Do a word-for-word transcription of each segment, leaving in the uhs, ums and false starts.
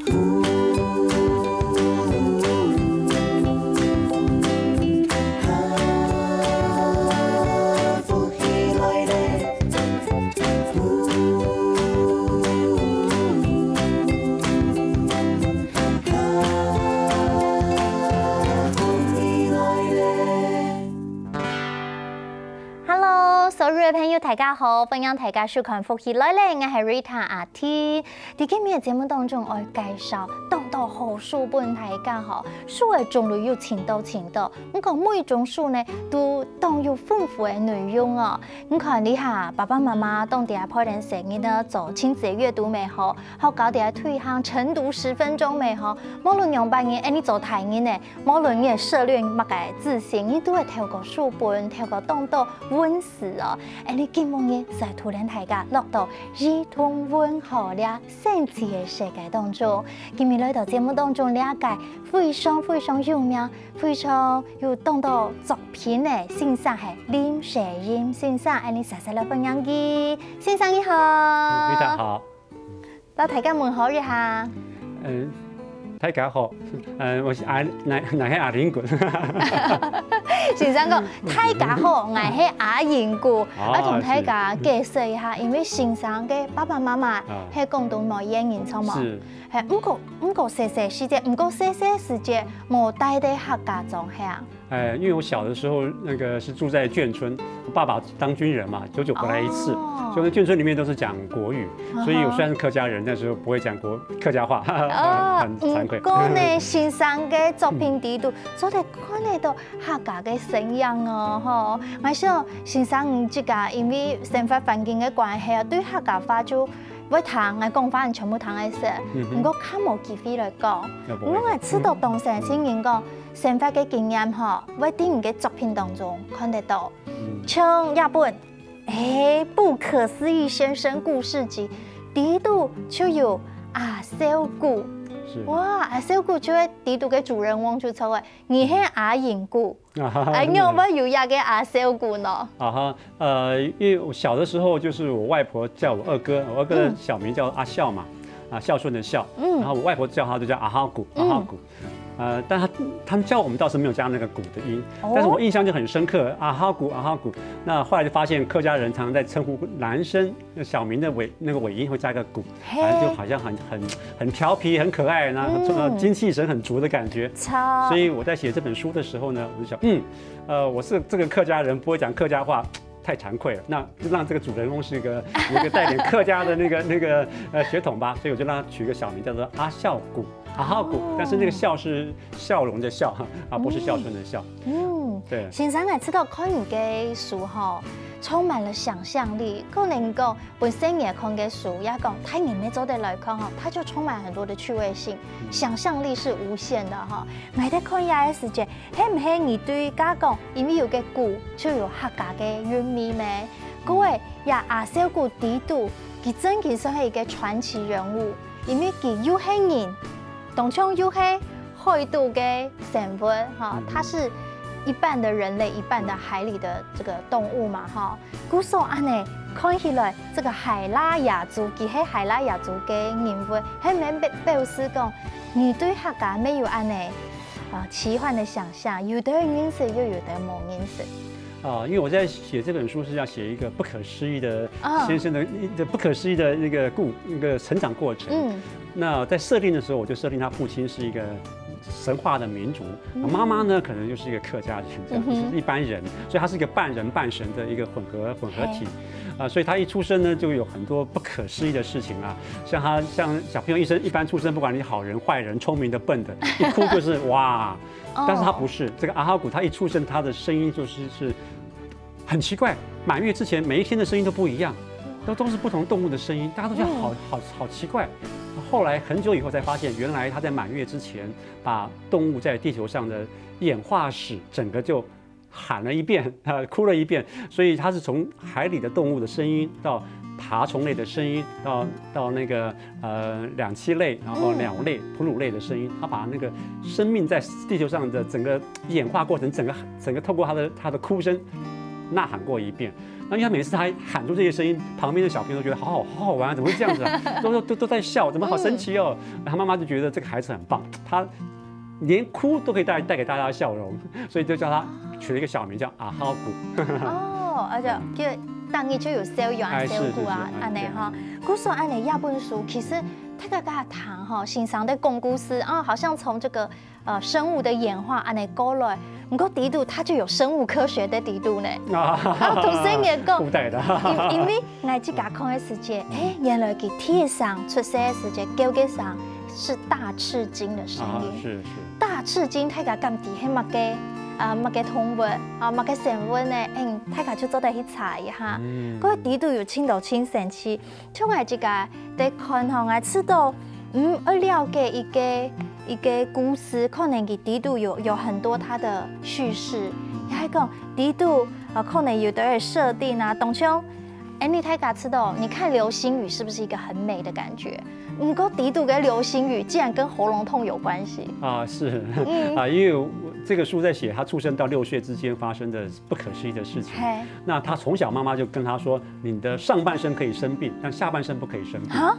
Hello，所有个朋友，大家好，歡迎大家收看《福氣來了》，𠊎係Rita阿T。在今日个節目當中，愛介紹當多好書分大家吼。書个種類有盡多盡多，毋過每一種書呢，都當有豐富个內容哦。你看這下，爸爸媽媽當在陪等細人仔做親子閱讀乜好，學校在推行晨讀十分鐘乜好，無論仰般人，恁呢做大人呢， 無論你个涉獵麼个知識，你都會透過書本，透過當多文字哦。恁呢今晡日就同大家落到兒童文學這神奇个世界當中。今日來到節目當中，這個非常非常有名、非常有當多作品个先生係林世英先生，恁呢煞煞來歡迎佢。先生你好。你好。 摎大家問好一下。嗯，大家好，嗯，𠊎係阿，𠊎，𠊎係阿英牯。先生講，大家好，𠊎係阿英牯，哦，愛同大家解釋一下，因為先生个爸爸媽媽，啊，係廣東梅縣人，著無？是。係，毋過，毋過細細時節，毋過細細時節，無戴在客家庄，係啊。 呃，因為我小的時候，那個是住在眷村，我爸爸當軍人嘛，久久回來一次，哦。所以眷村裡面都是講國語，嗯哼。所以我雖然是客家人，但是不會講國，客家話，哦，很慚愧。毋過呢，先生个作品裡肚，做得看得到客家个身影哦，吼。𠊎想先生自家因為生活環境个關係啊，對客家話就會聽，𠊎講話全部聽會識，嗯哼。毋過較無機會來講。要不會的。𠊎知道當先生人講， 生活个經驗吼，會在你个作品當中看得到。嗯。像這本，誒，《不可思議先生故事集》，裡肚就有阿少牯。是。哇，阿少牯就係裡肚个主人翁就著誒，你係阿英牯，啊哈哈，哎，仰會有這個阿少牯呢？啊哈，呃，因為我小的時候，就是我外婆叫我二哥，我二哥的小名叫阿孝嘛，嗯。啊，孝順的孝，嗯。然後我外婆叫他就叫阿孝牯，嗯。阿孝牯。呃，但他，他們教我們倒是沒有加那個牯的音，哦。但是我印象就很深刻，阿孝牯，阿孝牯。那後來就發現客家人常常在稱呼男生，那小名的尾，那個尾音會加一個牯，嘿。反正就好像很，很，很調皮、很可愛，然後很，嗯。呃，精氣神很足的感覺。著。所以我在寫這本書的時候呢，我就想，嗯， 呃，我是這個客家人，不會講客家話，太慚愧了。那就讓這個主人翁是一個，有一個帶點客家的那個，那個，呃，血統吧，所以我就讓他取一個小名叫做阿孝牯，阿孝牯，哦。但是那個孝是笑容的笑，啊，不是孝順的孝。嗯，對。先生啊，知道看你个書吼，充滿了想像力，可能講 本身也看个書，也講大人也做得來看吼，它就充滿很多的趣味性，嗯。想像力是無限的吼。𠊎在看這个時節，係毋係你對家講，因為有个牯，就有客家个韻味咩？嗯。故而，這阿少牯裡肚，佢真經算係一個傳奇人物，因為佢又係人， 當像又係海肚个生物哈，嗯哼。它是一半的人類，一半的海裡的這個動物嘛哈。故所恁呢，看起來這個海拉雅族，佢係海拉雅族个人物，係毋係表，表示講，你對客家乜有恁呢，啊，奇幻的想像，有兜認識，又有兜無認識。 啊，因為我在寫這本書是要寫一個不可思議的啊。先生的，一個不可思議的那個故，那個成長過程。嗯。那在設定的時候，我就設定他父親是一個神話的民族，嗯。媽媽呢，可能就是一個客家人這樣，嗯哼。就是一般人，所以他是一個半人半神的一個混合，混合體。嘿。啊，所以他一出生呢，就有很多不可思議的事情啊，像他，像小朋友一生，一般出生，不管你好人壞人、聰明的笨的，一哭就是哇， 但是他不是，哦。這個阿孝牯他一出生，他的聲音就是，是很奇怪，滿月之前每一天的聲音都不一樣，都，都是不同動物的聲音，大家都覺得好，嗯。好，好奇怪。後來很久以後才發現，原來他在滿月之前把動物在地球上的演化史整個就喊了一遍，啊，哭了一遍，所以他是從海裡的動物的聲音到爬蟲類的聲音，到，到那個，呃，两栖類，然後鳥類、嗯。哺乳類的聲音，他把那個生命在地球上的整個演化過程，整個，整個透過他的，他的哭聲，呐喊过一遍。那因为他每次他喊出这些声音，旁边的小朋友都觉得好好好好玩啊，怎么会这样子啊？都都都都在笑，怎么好神奇哦？然后妈妈就觉得这个孩子很棒，他连哭都可以带带给大家笑容，所以就叫他取了一个小名叫阿浩古。哦，而且就等於就有笑容啊，哎，笑容啊，是是是安尼哈。故所安尼，这本书其实大家个谈哈，先生在讲故事啊，好像从这个呃生物的演化安尼过来，不过底肚它就有生物科学的底肚呢。啊，啊，同声也讲，附带的。因因为我自家看的时节，哎，原来佢第一声出世的时节，叫个声是大翅金的声音。啊，是是。大翅金大家敢知係么个啊，么个动物啊，么个生物呢？嗯，大家就做得去查一下。嗯个底肚有真多真神奇，像我自家在看吼，我知道，嗯，要了解一个一个故事，可能佢底肚有有很多它的叙事，也係讲底肚啊，可能有的设定啊，当像，哎，你大家知道，你看流星雨是不是一个很美的感觉？不过底肚个流星雨竟然跟喉咙痛有关系。啊，是嗯啊，因为我这个书在写他出生到六岁之间发生的不可思议的事情。嘿，那他从小妈妈就跟他说，你的上半身可以生病，但下半身不可以生病。啊，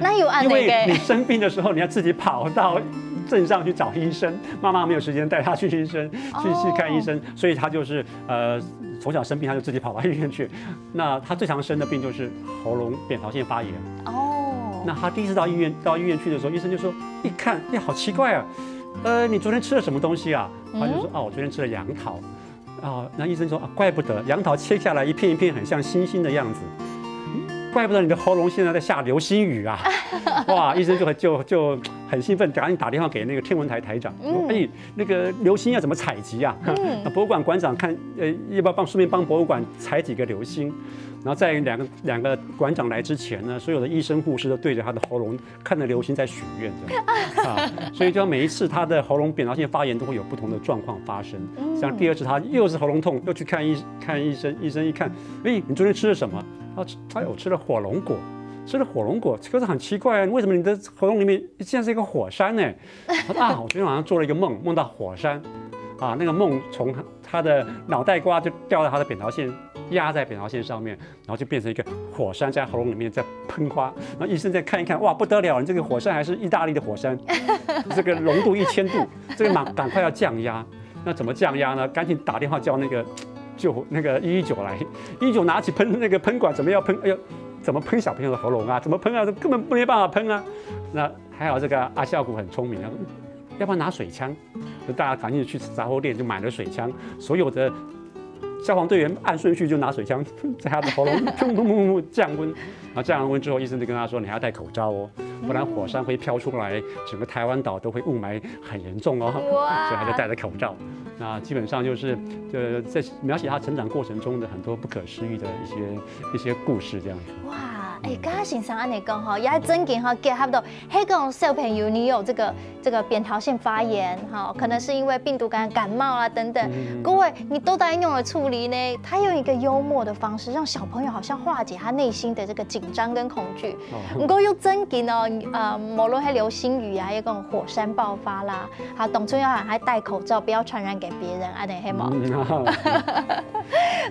那有安因为你尼个？生病的时候，你要自己跑到镇上去找医生，妈妈没有时间带他去医生，去去看医生，所以他就是呃，从小生病他就自己跑到医院去。那他最常生的病就是喉咙扁桃腺发炎。哦，那他第一次到医院到医院去的时候，医生就说一看，哎，好奇怪啊，呃，你昨天吃了什么东西啊？他就说，哦，我昨天吃了杨桃。啊，那医生说啊，怪不得杨桃切下来一片一片，很像星星的样子，怪不得你的喉咙现在在下流星雨啊！哇，医生就很就就很兴奋，赶紧打电话给那个天文台台长，说，哎，那个流星要怎么采集啊？那博物馆馆长看，呃，要不要帮顺便帮博物馆采几个流星？然后在两个两个馆长来之前呢，所有的医生护士都对着他的喉咙看着流星在许愿，这样啊，所以就每一次他的喉咙扁桃腺发炎都会有不同的状况发生。像第二次他又是喉咙痛，又去看医看医生，医生一看，哎，你昨天吃了什么？他吃，哎，我吃了火龙果，吃了火龙果，可是很奇怪啊，为什么你的喉咙里面现在是一个火山呢？他说啊，我昨天晚上做了一个梦，梦到火山，啊，那个梦从他的脑袋瓜就掉到他的扁桃腺，压在扁桃腺上面，然后就变成一个火山在喉咙里面在喷花。然后医生再看一看，哇，不得了，你这个火山还是意大利的火山，这个浓度一千度，这个马赶快要降压。那怎么降压呢？赶紧打电话叫那个救火那个一一九来，一一九拿起喷那个喷管，怎么要喷？哎呦，怎么喷小朋友的喉咙啊？怎么喷啊？根本没办法喷啊。那还好这个阿孝古很聪明，他说，要不要拿水枪？就大家赶紧去杂货店就买了水枪，所有的消防队员按顺序就拿水枪在他的喉咙砰砰砰砰降温，然后降完温之后，医生就跟他说，你还要戴口罩哦，不然火山会飘出来，整个台湾岛都会雾霾很严重哦。哇所以他就戴了口罩。那基本上就是，呃，在描写他成长过程中的很多不可思议的一些一些故事这样子。哇，哎，刚刚先生安尼讲吼，也真经吼结合到，嘿，讲小朋友你有这个这个扁桃腺发炎哈，可能是因为病毒感染、感冒啊等等，各位你到底用了处理呢？他用一个幽默的方式，让小朋友好像化解他内心的这个紧张跟恐惧。不过又真经哦，呃，无论是流星雨啊，也讲火山爆发啦，好，当中要还戴口罩，不要传染给别人，安尼嘿吗？嗯，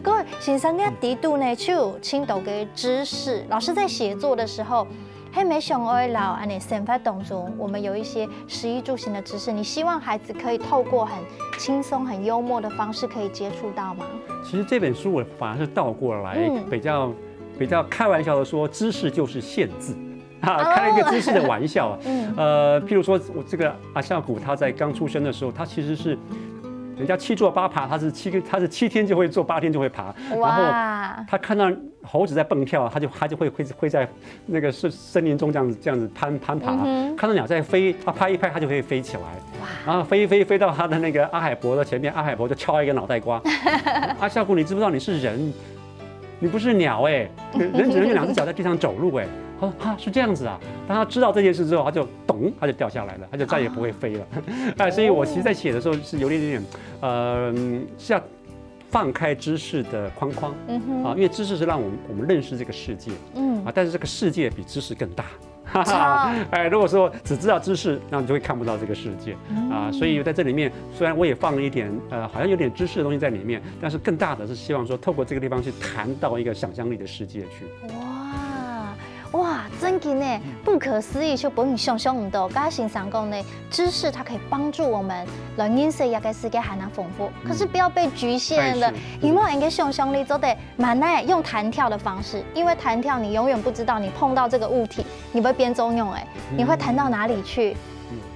各位先生个底肚呢，就有真多个知识。老师在写作的时候，还没想要老安尼生活当中，我们有一些食衣住行的知识，你希望孩子可以透过很轻松、很幽默的方式可以接触到吗？其实这本书我反而是倒过来，嗯比较比较开玩笑的说，知识就是限制。啊，开了一个知识的玩笑啊。呃，譬如说，我这个阿孝古他在刚出生的时候，他其实是人家七坐八爬，他是七个，他是七天就会坐，八天就会爬。然后哇，他看到猴子在蹦跳，他就他就会会会在那个森森林中这样子这样子攀攀爬。看到鸟在飞，他拍一拍，他就会飞起来。然后飞一飞飞到他的那个阿海伯的前面，阿海伯就敲他一个脑袋瓜。阿孝古，你知不知道你是人？你不是鸟哎、人只能用两只脚在地上走路哎、他说啊，是这样子啊。当他知道这件事之后，他就咚，他就掉下来了，他就再也不会飞了。哎，所以我其实在写的时候是有一点点，呃，是要放开知识的框框啊，因为知识是让我们我们认识这个世界，嗯啊，但是这个世界比知识更大。哈哈，哎，如果说只知道知识，那你就会看不到这个世界啊。所以在这里面，虽然我也放了一点，呃，好像有点知识的东西在里面，但是更大的是希望说，透过这个地方去谈到一个想象力的世界去。哇哇，真个呢，不可思议，就本人想象毋到。刚刚先生讲呢，知识它可以帮助我们来认识一个世界还能丰富，可是不要被局限了。哎是有没有一个想象力做得蛮难用弹跳的方式？因为弹跳你永远不知道你碰到这个物体，你会变作用哎，你会弹到哪里去？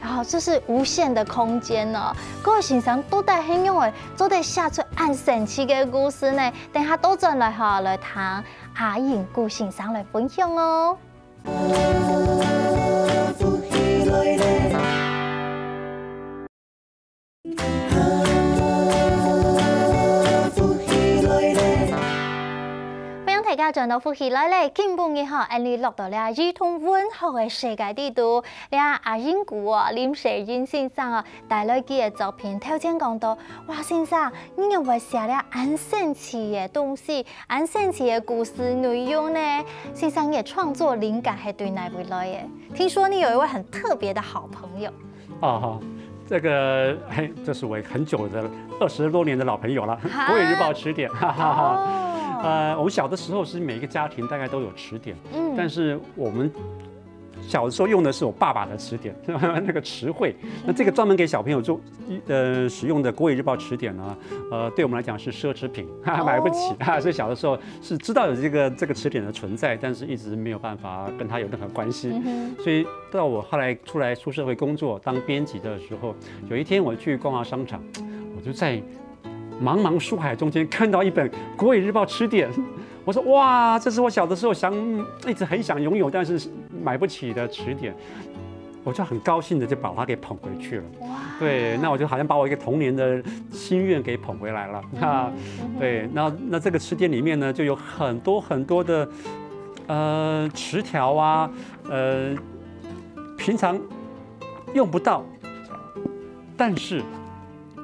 然后这是无限的空间呢。各位先生，到底係仰會做得寫出恁神奇个故事呢？等下倒轉來哈，來聽阿英古先生來分享哦。歡迎大家轉到福氣來了，今晡日哈，𫣆俚落到了兒童文學个世界裡肚，這阿英古哦，林世英先生哦，帶來佢个作品。頭先講到，哇，先生，你仰會寫了恁神奇个東西，恁神奇个故事內容呢？先生，你个創作靈感係對哪位來个？聽說你有一位很特別的好朋友。啊哈，这个嘿，这是我很久的二十多年的老朋友了，国语日报词典，哈哈哈。呃，我们小的时候是每一个家庭大概都有词典，嗯，但是我们小的时候用的是我爸爸的词典，那个词汇，那这个专门给小朋友做呃使用的国语日报词典呢，呃，对我们来讲是奢侈品，哈哈，买不起哈。所以小的时候是知道有这个这个词典的存在，但是一直没有办法跟他有任何关系。所以到我后来出来出社会工作当编辑的时候，有一天我去逛逛商场，我就在茫茫书海中间看到一本国语日报词典，我说哇，这是我小的时候想一直很想拥有，但是买不起的词典。我就很高兴的就把它给捧回去了。哇！对，那我就好像把我一个童年的心愿给捧回来了。哈，对，那那这个词典里面呢，就有很多很多的呃词条啊，呃，平常用不到，但是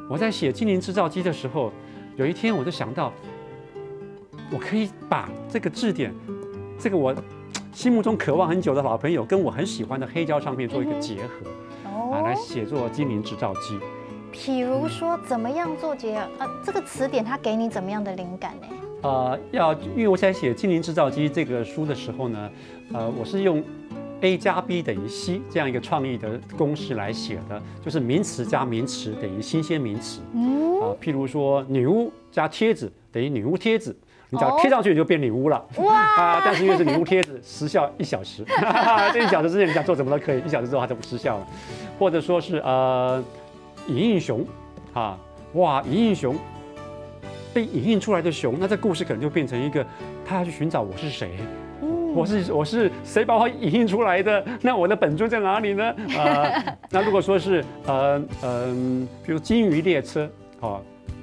我在写《精灵制造机》的时候，有一天我就想到，我可以把这个字典，这个我心目中渴望很久的老朋友，跟我很喜欢的黑胶唱片做一个结合，啊，来写作《精灵制造机》。比如说，怎么样做结合？呃，这个词典它给你怎么样的灵感呢？呃，要因为我在写《精灵制造机》这个书的时候呢，呃，我是用 A 加 B 等于 C 这样一个创意的公式来写的，就是名词加名词等于新鲜名词。嗯，啊，譬如说女巫加贴纸等于女巫贴纸，你只要贴上去就变女巫了。哇！啊，但是因为是女巫贴纸，时效一小时，这一小时之内你想做什么都可以，一小时之后它就失效了。或者说是呃，影印熊，啊，哇，影印熊。被影印出来的熊，那这故事可能就变成一个他要去寻找我是谁，我是我是谁把我影印出来的？那我的本尊在哪里呢？呃，那如果说是呃嗯，比如金鱼列车，哦，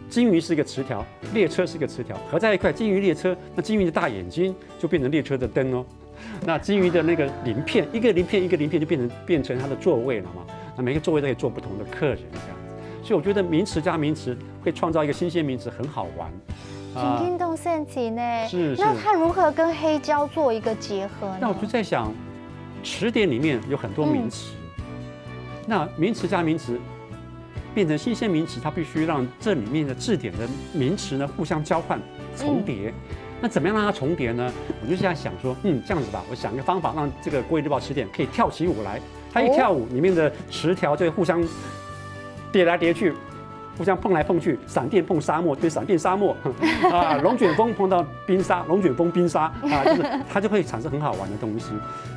金鱼是一个词条，列车是一个词条，合在一块，金鱼列车，那金鱼的大眼睛就变成列车的灯哦。那金鱼的那个鳞片，一个鳞片一个鳞片就变成变成它的座位了嘛。那每个座位都可以坐不同的客人这样子。所以我觉得名词加名词会创造一个新鲜名词，很好玩。真正当神奇呢。是是那它如何跟黑胶做一个结合呢？那我就在想，词典里面有很多名词，那名词加名词变成新鲜名词，它必须让这里面的字典的名词呢互相交换、重叠。那怎么样让它重叠呢？我就这样想说，嗯，这样子吧，我想一个方法，让这个国语日报词典可以跳起舞来。它一跳舞，里面的词条就会互相叠来叠去，互相碰来碰去，闪电碰沙漠，对，闪电沙漠啊，龙卷风碰到冰沙，龙卷风冰沙啊，就是它就会产生很好玩的东西。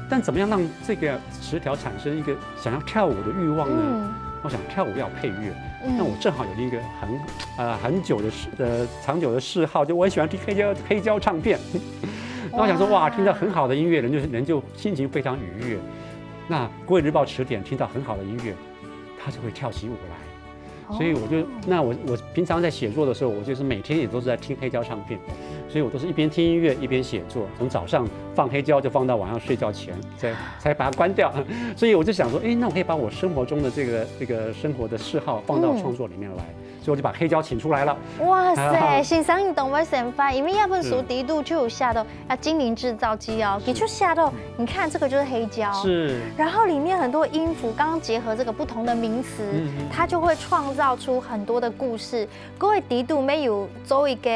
但怎么样让这个词条产生一个想要跳舞的欲望呢？我想跳舞要配乐，那我正好有一个很呃很久的嗜呃长久的嗜好，就我很喜欢听黑胶黑胶唱片。那我想说，哇，听到很好的音乐，人就人就心情非常愉悦。那国语日报词典听到很好的音乐，它就会跳起舞来。所以我就那我我平常在写作的时候，我就是每天也都是在听黑胶唱片，所以我都是一边听音乐一边写作，从早上放黑胶就放到晚上睡觉前，才才把它关掉。所以我就想说，哎，那我可以把我生活中的这个这个生活的嗜好放到创作里面来。所以我就把黑椒请出来了。哇塞，先生你當會生發，因為這本書底肚就有寫到啊，精靈製造機哦，也就寫到，你看這個就是黑椒，是，然後裡面很多音符，剛剛結合這個不同的名詞，它就會創造出很多的故事。各位底肚沒有做一個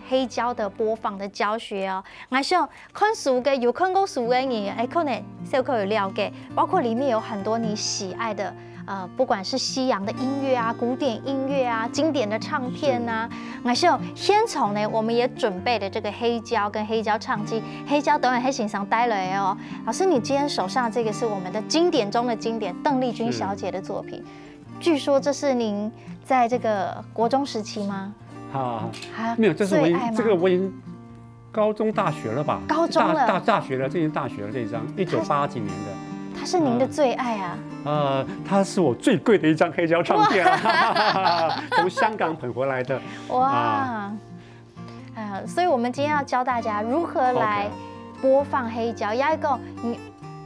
黑椒的播放的教學哦， 𠊎想看書个，有看過書个人，哎，可能小可有了解，包括裡面有很多你喜愛的，呃，不管是西洋的音樂啊、古典音樂啊、經典的唱片啊。那像現場呢，我們也準備了這個黑膠跟黑膠唱機，黑膠當然係先生帶來的哦。老師，你今天手上這個是我們的經典中的經典，鄧麗君小姐的作品。据說這是您在這個國中時期嗎？啊，啊，沒有，這是我已，最愛嗎？這個我已經高中、大學了吧？高中了。大，大，大學了，這已經大學了，這一張，一九八几年的。它是您的最愛啊？呃，它是我最貴的一張黑膠唱片啊，从香港捧回来的。哇，啊，所以我们今天要教大家如何来 OK。 播放黑胶。也一个，你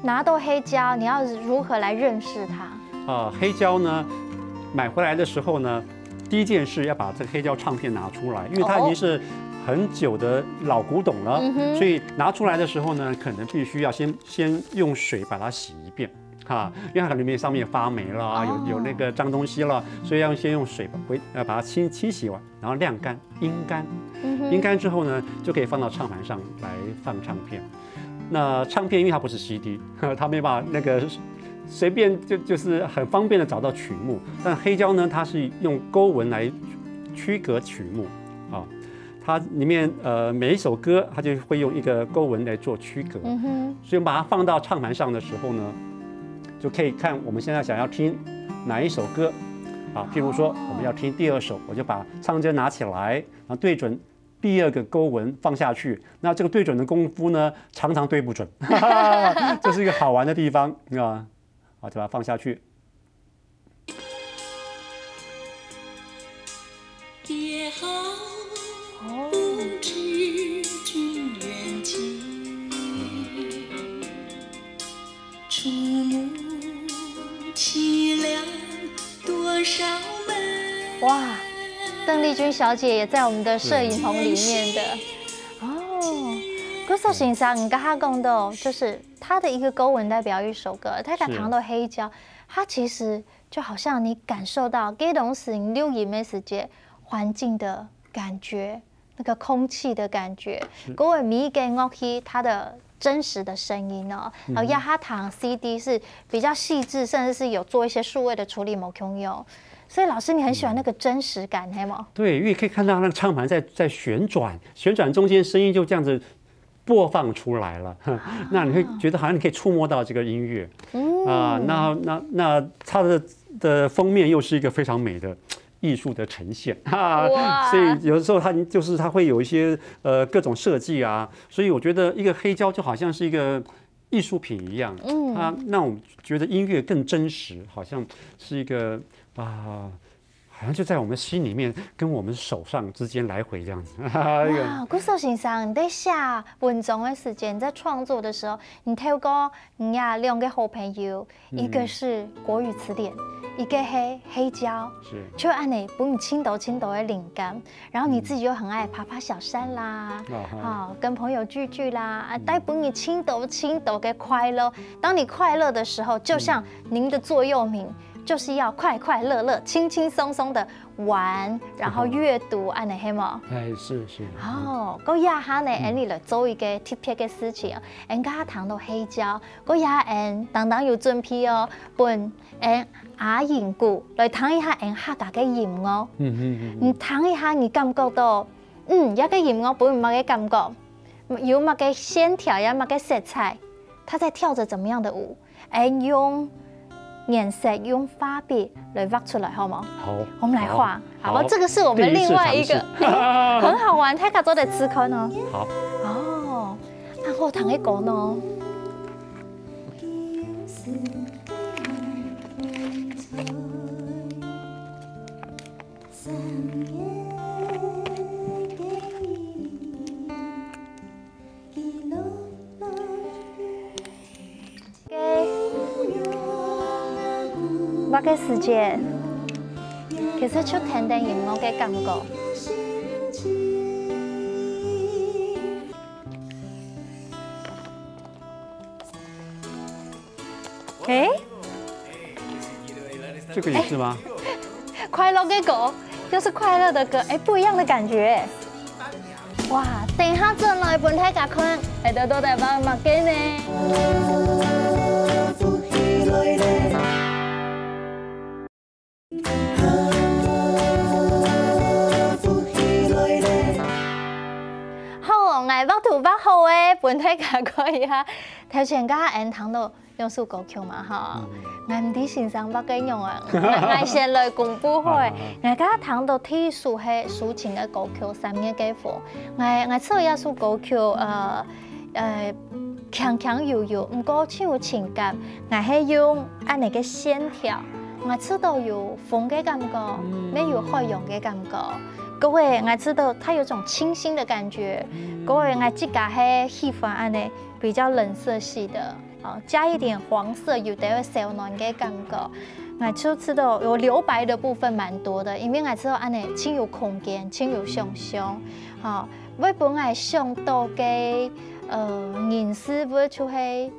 拿到黑胶，你要如何来认识它？啊，黑胶呢，买回来的时候呢，第一件事要把这个黑胶唱片拿出来，因为它已经是很久的老古董了，哦。嗯哼。所以拿出来的时候呢，可能必须要先，先用水把它洗一遍。哈，因为它可能里面上面发霉了，有，有那个脏东西了，所以要先用水把，呃，把它清，清洗完，然后晾干、阴干。嗯哼。阴干之后呢，就可以放到唱盘上来放唱片。那唱片因为它不是C D，它没办法那个随便就，就是很方便的找到曲目，但黑胶呢，它是用勾纹来区隔曲目啊。它里面，呃，每一首歌，它就会用一个勾纹来做区隔。嗯哼。所以把它放到唱盘上的时候呢，就可以看我们现在想要听哪一首歌啊。譬如说，我们要听第二首，我就把唱针拿起来，然后对准第二个勾纹放下去。那这个对准的功夫呢，常常对不准，这是一个好玩的地方啊。好，就把它放下去。 哦。哇，鄧麗君小姐也在我們的攝影棚裡面的。哦，古素先生，你剛剛講到，就是它的一个勾纹代表一首歌，大家談到黑胶，它其实 就好像你感受到該當時你錄音个時節，環境的感覺，那個空氣的感覺，是。各位每一个樂器它的真實的聲音哦，嗯哼。然後這下聽CD是比較細緻，甚至是有做一些數位的處理，無共樣。所以老師，你很喜歡那個真實感，嗯。係嗎？對，因為可以看到那個唱盤在，在旋轉，旋轉中間聲音就這樣子播放出來了，那你會覺得好像你可以觸摸到這個音樂。嗯。啊，那，那，那它的，的封面又是一個非常美的艺术的呈现，哈，哇。所以有的时候它就是它会有一些，呃，各种设计啊，所以我觉得一个黑胶就好像是一个艺术品一样，嗯。它让我觉得音乐更真实，好像是一个，啊，好像就在我们心里面，跟我们手上之间来回这样子。哇，古素先生，你在写文章的时间，你在创作的时候，你透过你呀两个好朋友，一个是国语词典，一个是黑胶，是。就恁呢分你寻到寻到个灵感，然后你自己又很爱爬爬小山啦，啊哈。哦，跟朋友聚聚啦，啊，带分你寻到寻到个快乐。当你快乐的时候，就像您的座右铭，就是要快快乐乐、轻轻松松的玩，然后阅读，恁呢，系无？哎，是，是。哦，过一下呢，俺俚来做一个特别个事情，俺刚刚谈到黑胶，过一下俺当当有准备哦，分俺阿英姑来听一下俺客家个音乐。嗯，嗯，嗯，嗯。你听一下，你感觉到，嗯，这个音乐分你么个感觉？有么个线条，有么个色彩？他在跳着怎么样的舞？俺用颜色，用画笔来画出来，好吗？好。我们来画，好。好不好？这个是我们另外一个，第一次尝试。哎，很好玩，大家做得试看哦。好。哦，啊，好听个歌呢。个，么个时间？其實就聽聽音樂个感覺。誒，这个也是吗？快樂个歌，又是快樂的歌，誒，不一樣的感覺。哇，等一下轉來分大家看，係得到台灣麼个呢？好，𠊎畫圖畫好誒，分大家看一下。頭先个𠊎聽到兩首歌曲嘛，吼，𠊎毋知先生畫个樣啊，𠊎先來公布好誒。𠊎剛剛聽到第一首係抒情个歌曲《三月个風》，𠊎𠊎唱這首歌曲，呃呃，輕輕柔柔，毋過盡有情感。𠊎係用恁呢个線條，𠊎試到有風个感覺，也有海洋个感覺。各位，𠊎試到它有種清新的感覺。各位，𠊎自家係喜歡恁呢比較冷色系的。 哦，加一點黃色，有兜燒暖个感覺。𠊎就試到有留白的部分蠻多的，因為𠊎試到恁呢盡有空間，盡有想像。吼，會分𠊎想到个，呃，人事物就係，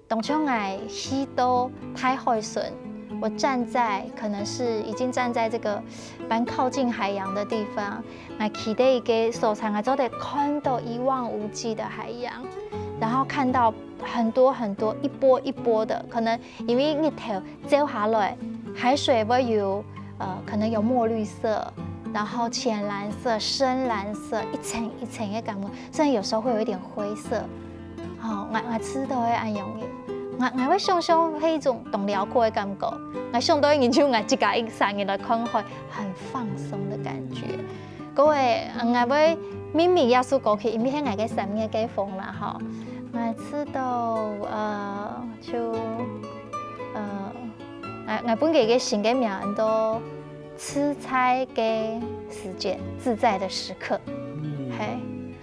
當像𠊎去到大海脣，我站在，可能是已經站在這個蠻靠近海洋的地方， 𠊎企在一個所在，𠊎做得看到一望無際的海洋，然後看到很多很多一波一波的，可能因為日頭照下來，海水會有呃可能有墨綠色，然後淺藍色、深藍色，一層一層个感覺，甚至有時候會有一點灰色。哦，𠊎𠊎試到个恁樣个，𠊎𠊎會想像係一種當遼闊个感覺。𠊎想到个人就𠊎自家一生人來看海，很放鬆的感覺。 各位，𠊎會命名這首歌曲，因為係𠊎个三月个風啦吼。𠊎試到，呃，就，呃，𠊎𠊎分佢一個新个名，安到自在个時間，自在的時刻。嘿，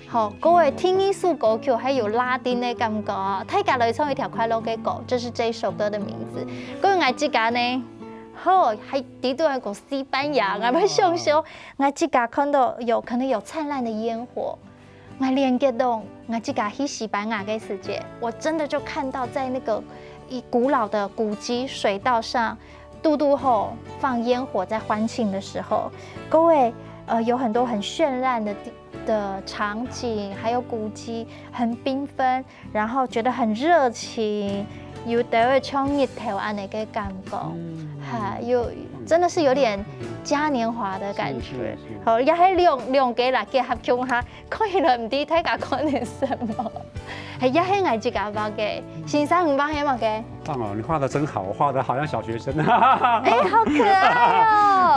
好，各位，第二首歌曲還有拉丁个感覺哦，大家來唱一條快樂个歌，這是這首歌的名字。各位，𠊎自家呢，好，還知道个西班牙，𠊎會想想。 𠊎自家看到有可能有燦爛的煙火，𠊎連結到𠊎自家去西班牙个時節，我真的就看到在那個一古老的古蹟水道上，堵堵好放煙火在歡慶的時候，各位，呃，有很多很絢爛的地的場景，還有古蹟，很繽紛， 然後覺得很熱情，有兜仔像日頭恁呢个感覺，哈，有真的是有點嘉年華的感覺。好，也係兩兩個啦，結合共下，看起來毋知大家看到什麼。係，也係𠊎自家畫个，先生你畫係麼个？棒哦，你畫的真好，我畫的好像小學生。哎，好可愛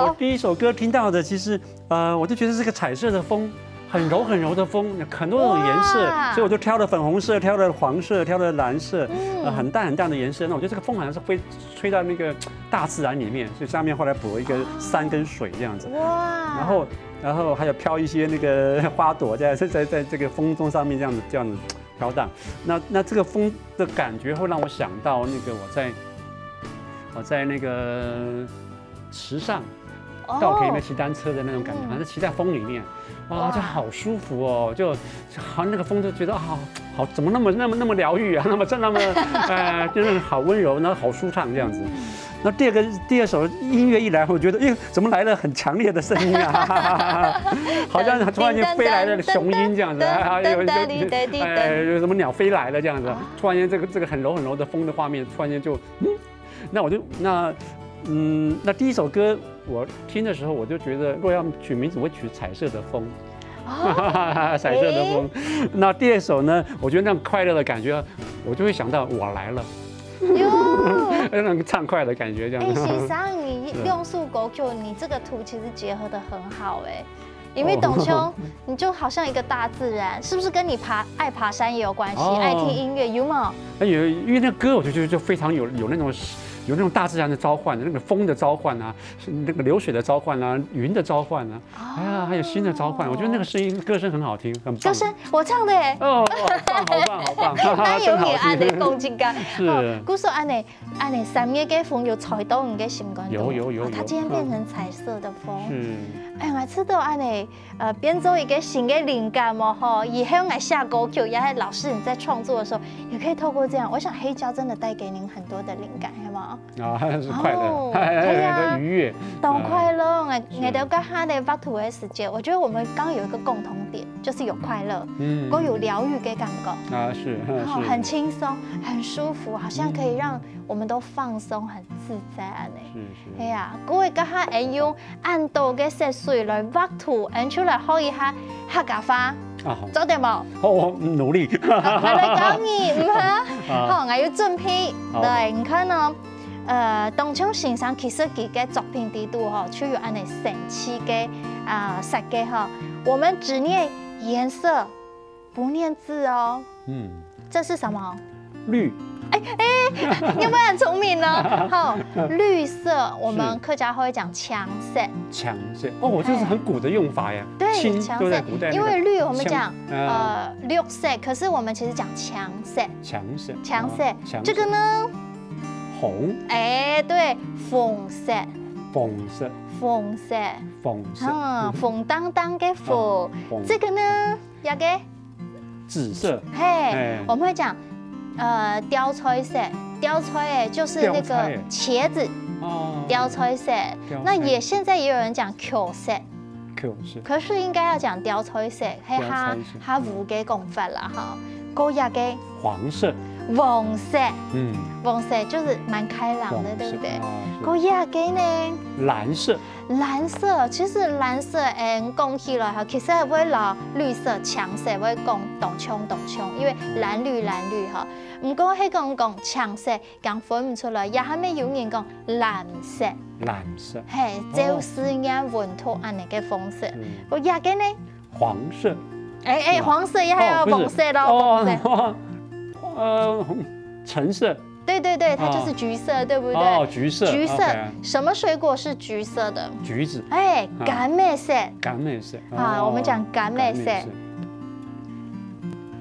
哦！我第一首歌聽到的，其實呃，我就覺得這個彩色的風，很柔很柔的風，很多種顏色，所以我就挑了粉紅色，挑了黃色，挑了藍色，呃，很淡很淡的顏色。那我覺得這個風好像是會吹到那個大自然裡面，所以上面後來補了一個山跟水這樣子。哇！然後，然後還有飄一些那個花朵在在在在這個風中上面這樣子這樣子飄蕩。那那這個風的感覺會讓我想到那個我在我在那個池上。 稻田裡面騎單車的那種感覺，好像是騎在風裡面，哇，就好舒服哦，就好那個風就覺得啊，好怎麼那麼那麼那麼療癒啊，那麼真那麼呃，就是好溫柔，然後好舒暢這樣子。那第二個第二首音樂一來，我覺得，哎，怎麼來了很強烈的聲音啊？好像突然間飛來了雄鷹這樣子，啊，有有哎，有什麼鳥飛來了這樣子，突然間這個這個很柔很柔的風的畫面，突然間就嗯，那我就那嗯，那第一首歌我聽的時候，我就覺得若要取名字，我會取彩色的風。彩色的風。那第二首呢，我覺得那種快樂的感覺，我就會想到我來了，喲，那種暢快的感覺這樣。哎，先生，你兩首歌曲，你這個圖其實結合得很好哎。 因為董兄，你就好像一個大自然，是不是跟你爬愛爬山也有關係？哦愛聽音樂有沒有？哎，有，因為那歌我就覺得就非常有有那種有那种大自然的召唤的，那个风的召唤啊，是那个流水的召唤啊，云的召唤啊，哎呀，还有星的召唤，我觉得那个声音歌声很好听，很棒。歌声我唱的耶。哦，好棒，好棒，好棒！哪有你安尼真好听。讲这个？是哦，故所安尼，安尼三月个风有吹到你个心肝肚。有有有有哦，它今天变成彩色的风。是，哎呀，知道安尼，呃，变做一个新的灵感哦吼。以后来下歌曲，也老师你在创作的时候，也可以透过这样。我想黑胶真的带给您很多的灵感，是吗？啊，是快乐，哦哎对啊很愉悦。当快乐，哎，是你都跟他的 battle 的时间，我觉得我们刚刚有一个共同点，就是有快乐，嗯够有疗愈的感觉。啊，是，哦，是，很轻松，很舒服，好像可以让我们都放松，很自在安尼。是是。哎呀，各位刚刚会用恁多个色水来畫圖，俺出来學一下客家話，啊，好，做得無？哦，我努力。快来教你，嗯哈。啊好，俺有準備。好對，你看哦，呃，董秋先生其實佢个作品裡肚吼，就有恁呢神奇个啊設計吼。我們只念顏色，不念字哦。嗯，這是什麼？綠，你有沒有很聰明呢？好，綠色，我們客家話會講青色。青色。哦，這是很古的用法呀。對，青，青色對不對？古代那個因為綠我們青講呃綠色，可是我們其實講青色。青色，青色啊青這個呢？紅，哎，對，紅色，紅色，紅色，紅色，啊，紅當當个紅。哦紅這個呢？這個？紫色，嘿哎，我們會講呃吊菜色，吊菜哎就是那個吊菜茄子，哦，吊菜色。吊菜那也現在也有人講茄色，，Q 是可是應該要講吊菜色，嘿哈吊菜色哈五个講法啦哈。過一個黃色，黃色，嗯，黃色就是蠻開朗的，黃色對不對？啊是過一個呢？藍色，藍色，其實藍色，嗯，講起來哈，其實會摎綠色、青色會講當像當像，因為藍綠藍綠哈。毋過係講講青色，講分毋出來，也還沒有人講藍色，藍色，嘿，就是念文讀恁呢个方式。嗯，過一個呢？黃色，哎哎，是吧黃色也還有哦不是黃色咯，哦黃色。哦，呃，橙色，對對對，它就是哦橘色，對不對？哦，橘色，橘色 OK，什麼水果是橘色的？橘子，哎，啊柑仔色。柑仔色，啊，哦我們講柑仔色。柑仔色。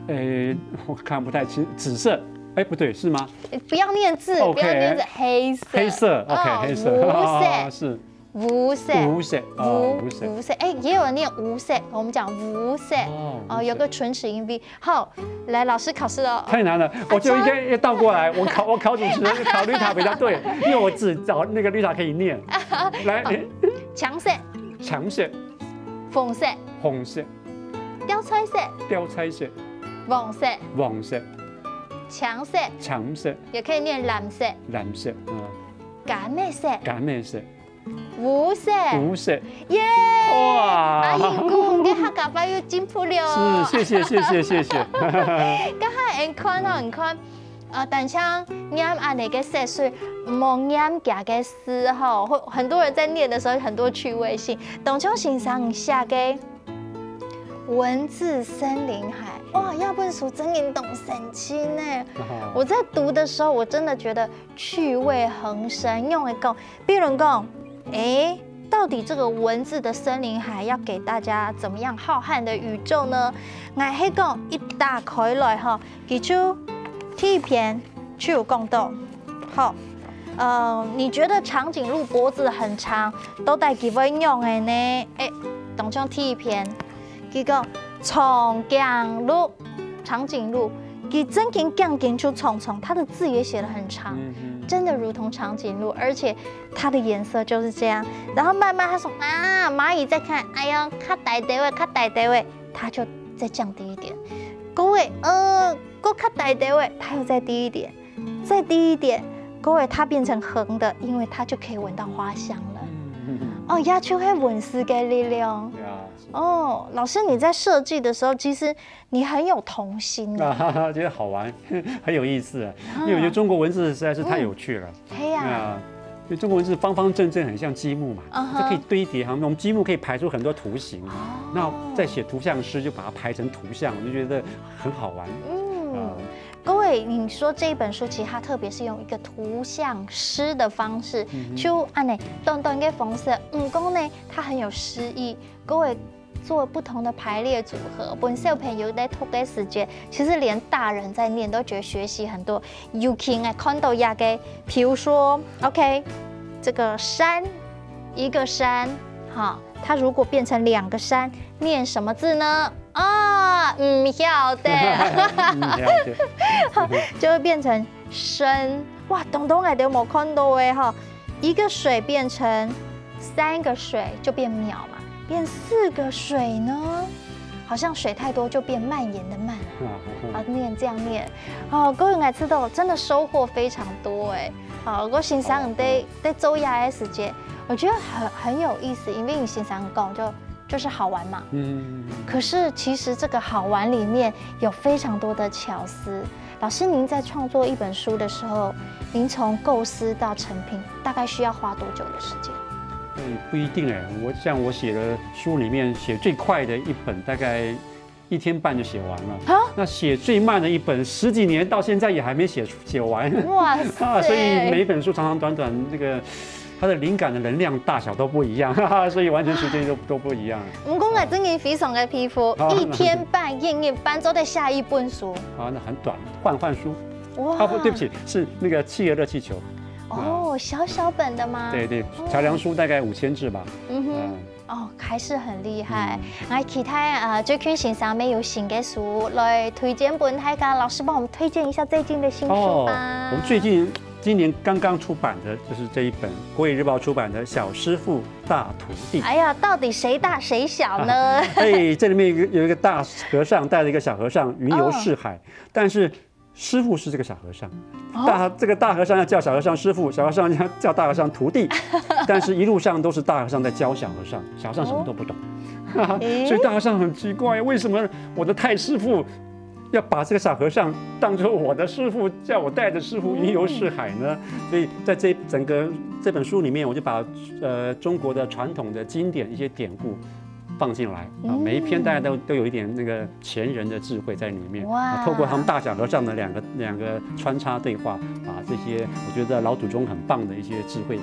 哎，我看不太清，紫色，哎，不對，是嗎？不要念字， OK 不要念字，黑色。黑色，OK，哦黑色，烏色，是烏色，烏色，哦烏烏色，烏色，哎，也有人念烏色，我們講烏色。哦哦，有個唇齒音V。好，來，老師考試了。太難了，我就應該要倒過來，我考我考主持人考綠塔比較對，因為我只找那個綠塔可以念。來，青色、青色、紅色、紅色、吊菜色、吊菜色、黃色、黃色、青色，青色、也可以念藍色、藍色，嗯，柑仔色、柑仔色、烏色。烏色。耶！哇阿英哥，你的客家話又進步了。是，謝謝謝謝謝謝。剛剛你看哦，你看，呃，單淨念恁呢个色水，無念佢个字吼，會很多人在念的時候很多趣味性。董秋先生你寫个文字森林海，哇，這本書真的當神奇呢。我在讀的時候，我真的覺得趣味橫生，用一個，比如講，誒，到底這個文字的森林海要給大家怎麼樣浩瀚的宇宙呢？𠊎係講一打開來吼，佢就第一篇就有講到，好，呃，你覺得長頸鹿脖子很長，到底佢會仰仔呢？誒，當像第一篇，佢講長頸鹿，長頸鹿，佢真經頸根就長長，它的字也寫得很長。嗯哼真的如同長頸鹿，而且它的顏色就是這樣。然後慢慢他說啊，螞蟻再看，哎呀，較大兜仔，較大兜仔，它就再降低一點。各位，呃，過較大兜仔，它又再低一點，再低一點，各位，它變成橫的，因為它就可以聞到花香了。嗯哦，這就係文字个力量。對啊，哦，老師，你在設計的時候，其實你很有童心呢。啊，覺得好玩，很有意思啊。因為我覺得中國文字實在是太有趣了。嘿呀，啊，因為中國文字方方正正，很像積木嘛，嗯哼它可以堆疊，好像我們積木可以排出很多圖形，那在寫圖像詩就把它排成圖像，我就覺得很好玩。嗯啊，各位，你说这一本书，其实它特别是用一个图像诗的方式，嗯哼。就按呢短短个方式，毋过呢，它很有诗意。各位做不同的排列组合，分小朋友在读的时节，其实连大人在念都觉得学习很多。尤其呢，看到一个，比如说，OK，这个山，一个山，哈，它如果变成两个山，念什么字呢？啊，唔晓得。嗯，了解。就会变成深。哇，东东哎，都没看到哎哈，一个水变成三个水就变淼嘛，变四个水呢，好像水太多就变蔓延的蔓啊。啊，念这样念，哦，各位来吃豆真的收获非常多哎。好，我欣赏你在在周亚的时间，我觉得很很有意思，因为你欣赏讲就就是好玩嘛。嗯，可是其实这个好玩里面有非常多的巧思。老师，您在创作一本书的时候，您从构思到成品，大概需要花多久的时间？嗯，不一定哎。我像我写的书里面写最快的一本，大概一天半就写完了。啊？那写最慢的一本，十几年到现在也还没写写完。哇塞！啊，所以每一本书长长短短，这个它的灵感的能量大小都不一样，哈哈，所以完成时间都都不一样。毋过𠊎真个非常个佩服，一天半、一日半做得写一本书。啊，那很短，换换书。哇，啊不，对不起，是那个企鹅热气球。哦，小小本的吗？对对，桥梁书大概五千字吧。嗯哼。哦，还是很厉害。来，期待呃，最近先生乜有新个书来推荐分大家。老师帮我们推荐一下最近的新书吧。我们最近今年刚刚出版的就是这一本国语日报出版的《小师傅大徒弟》。哎呀，到底谁大谁小呢？哎，这里面有一个有一个大和尚带了一个小和尚云游四海，但是师傅是这个小和尚。大这个大和尚要叫小和尚师傅，小和尚要叫大和尚徒弟，但是一路上都是大和尚在教小和尚，小和尚什么都不懂。所以大和尚很奇怪，为什么我的太师傅要把这个小和尚当作我的师傅，叫我带着师傅云游四海呢？所以在这整个这本书里面，我就把呃中国的传统的经典一些典故放进来啊，每一篇大家都都有一点那个前人的智慧在里面。哇！透过他们大小和尚的两个两个穿插对话，把这些我觉得老祖宗很棒的一些智慧，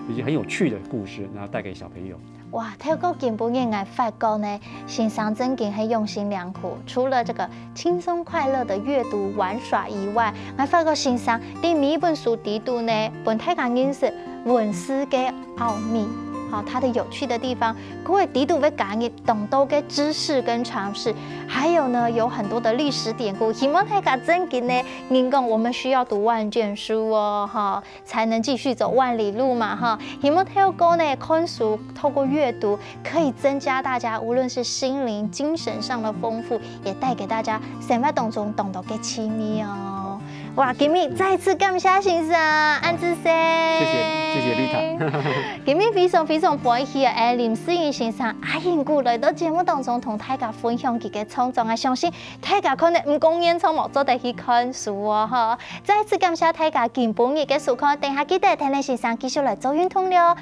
一些很有趣的故事，然后带给小朋友。哇，透过今晡日个发觉呢，先生真经很用心良苦。除了这个轻松快乐的阅读玩耍以外，还发觉先生对每一本书底肚呢，分大家认识文字个奥秘。好，它的有趣的地方，各位底肚会加入更多个知识跟常识，还有呢，有很多的历史典故，希望大家真经呢，能够我们需要读万卷书哦，哈。才能继续走万里路嘛哈。希望透过呢看书，透过阅读，可以增加大家无论是心灵、精神上的丰富，也带给大家生活当中当多个趣味哦。哇，今日再次感谢先生，恁仔細。谢谢，谢谢丽塔。今日非常非常欢喜啊，哎，林思云先生阿英姑来到节目当中同大家分享佢个创作啊，相信大家可能毋讲煙草冇做得去看书哦哈。 再次感谢大家今晡日个收看，等下記得聽聽先生繼續來做運動了。